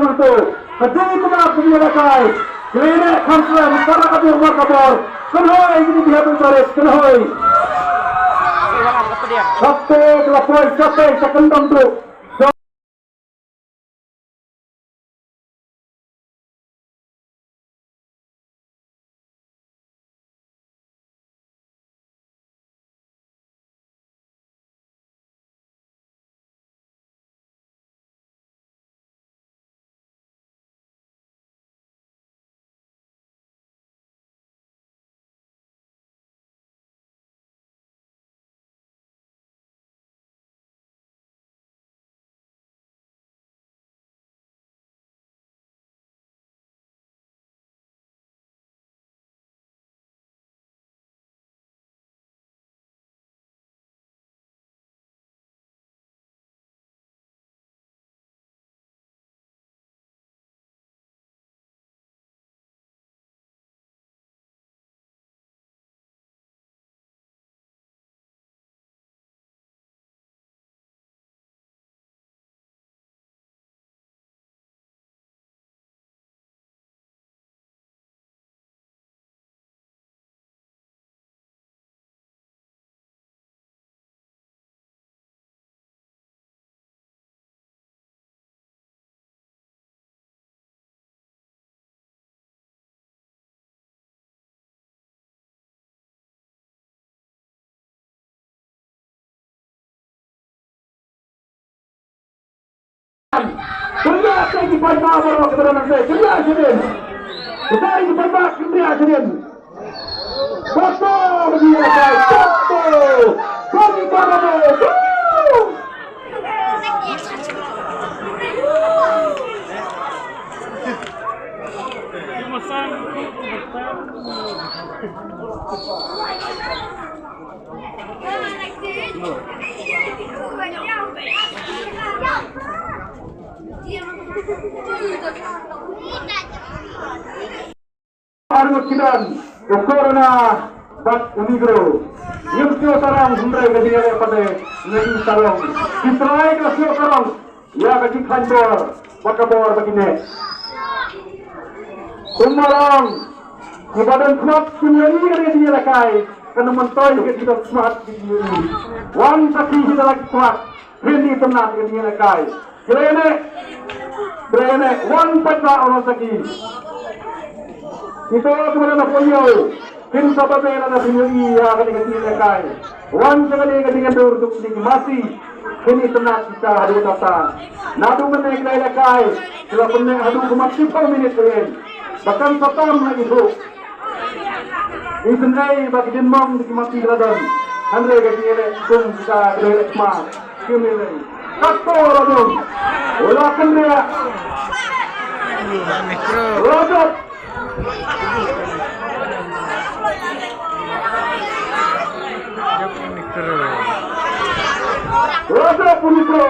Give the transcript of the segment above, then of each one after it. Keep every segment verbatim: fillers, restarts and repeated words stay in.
mynta. Ka dei kumba kumba ka kai. Kine councillor mynta ka dei kumba ka bor. Kynhoi kine ki head authorities, kynhoi. Kato ka la poi, kato ka kyndong tu. Kyndiah ki paidbah baroh kiba don hangne, kyndiah shadien. Kyndiah ki paidbah, kyndiah shadien. Kato ba ki ïalehkai, kato. Kyndiah shadien. Arngut ki don, u Corona bad u Negro. Ngim sngewsarong hynrei ka jingïaleh pat, ngi sngewsarong. Ki trai ka sngewsarong ïa ka jingkhlaiñ bor bad ka bor ba ki neh. Kumba long, kiba don khmat kim ïohi ïa ka jingïalehkai, kan ym myntoi ïa ki don khmat kim ïohi. Wan sakhi hi da la ki khmat. Phin itynnad ïa ka jingïalehkai. Kine, kine, wan paidbah, wan sakhi. Kito kiba don hapoh ïew, kin sa ba be lada phin ïohi ïa kane ka jingïalehkai. Wan sha kane ka jingïadur jong kine ki masi. Phin itynnad kita haduh katta. Naduh mynne ki la ïalehkai, ki la pynneh haduh kumba shiphew minit ka ïeng. Ba kan sa tam ha ki thuh. Isynei ba ki jingbam ki masi la don. Hynrei ka jingïaleh kum kita ki la ïaleh ma. Kim ïaleh. Kato la don. U la kynriah. U la jop. U la jop u Negro.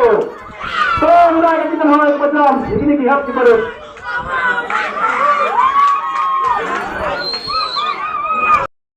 To, ngi ai ka jingkynhoi kaba jam ïa kine ki hep ki barit.